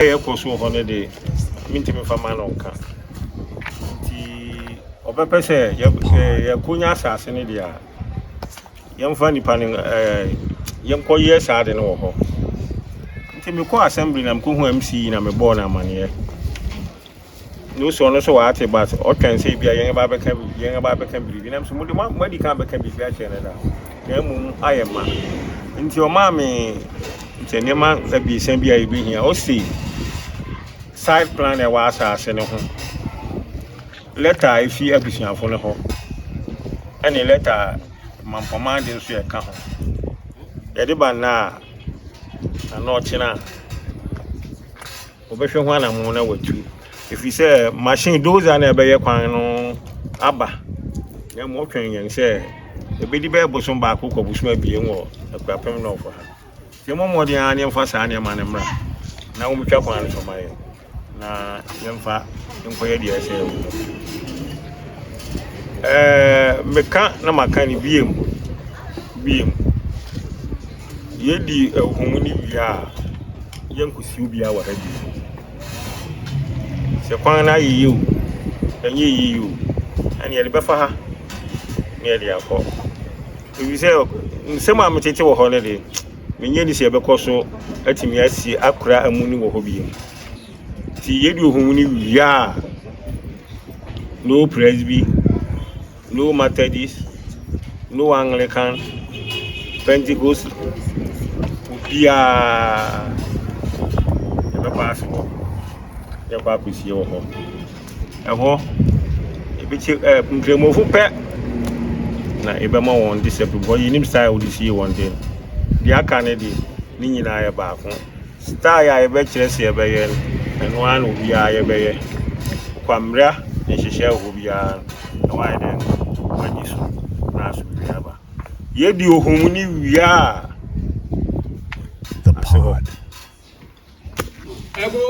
Ɛkɔ so wɔ hɔ no de, mentumi mfa mma no nka. Nti ɔbɛpɛ sɛ yɛkɔnya asase no deɛ a, yɛmfa nipa no yɛnkɔyɛ saa de no wɔ hɔ. Nti mekɔɔ assembly na mekɔhu MC na mebɔɔ no amanneɛ. Na ɔsi ɔno nso wate, but ɔtwɛn sɛ ebia yɛn ba bɛka biribi. Na nso mo de mo adi kan bɛka biribi akyerɛ no da. Na mmom ayɛ ma. Nti ɔmaa me sɛ nneɛma abiɛsa bi a yɛbɛhia. Ɔsi site plan a ɛwɔ asase no ho, letter a efi abusuafo no hɔ, ɛne letter a mampɔman de nso yɛka ho. Yɛde ba nna a na ɔkyena a wɔbɛhwɛ ho anammɔn na watu. Ɛfiri sɛ machine dozer na ɛbɛyɛ kwan no aba. Na mmom ɔtwɛn yɛn sɛ ɛbɛdi bɛyɛ bosom 1 kɔ bosom 2 wɔ Akuapem North ha. Nti yɛmmɔ mmɔden ara na yɛmfa saa nneɛma no mmra na wɔmmɛtwa kwan no so ma yɛn na yɛmfa nkɔyɛ deɛ ɛsɛ wɔ hɔ. Meka na maka no biem biem. Yɛdi ahum no wie a, yɛnkɔsi obiara wɔ ha bio. Sɛ kwan no ayɛ yie o, ɛnyɛ yie o, ɛne yɛde bɛfa ha na yɛde akɔ. Ɛfiri sɛ nsɛm a metete wɔ hɔ no de, menyɛ ni sɛ yɛbɛkɔ so atumi asie akora amu no wɔ hɔ bio. Nti yɛdi ohum no wie a, no Presby, no Methodist, no Anglican, Pentecost, obiara yɛbɛkɔ ase hɔ. Yɛkɔ akɔsie wɔ hɔ. Ɛhɔ ebɛkyɛ nkramofo pɛ na yɛbɛma wɔn de separate because yɛnim style a wɔde sie wɔn de. Deɛ aka no de, ne nyinaa yɛ baako. Style a yɛbɛkyerɛ sɛ yɛbɛyɛ no, ɛno ara na obiara yɛbɛyɛ. Kwammra nhyehyɛe wɔ hɔ biara na wayɛ dɛn, wadi so na asomdwoe aba. Yɛdi ohum no wie a, The ase hɔ. Pod. Ebo.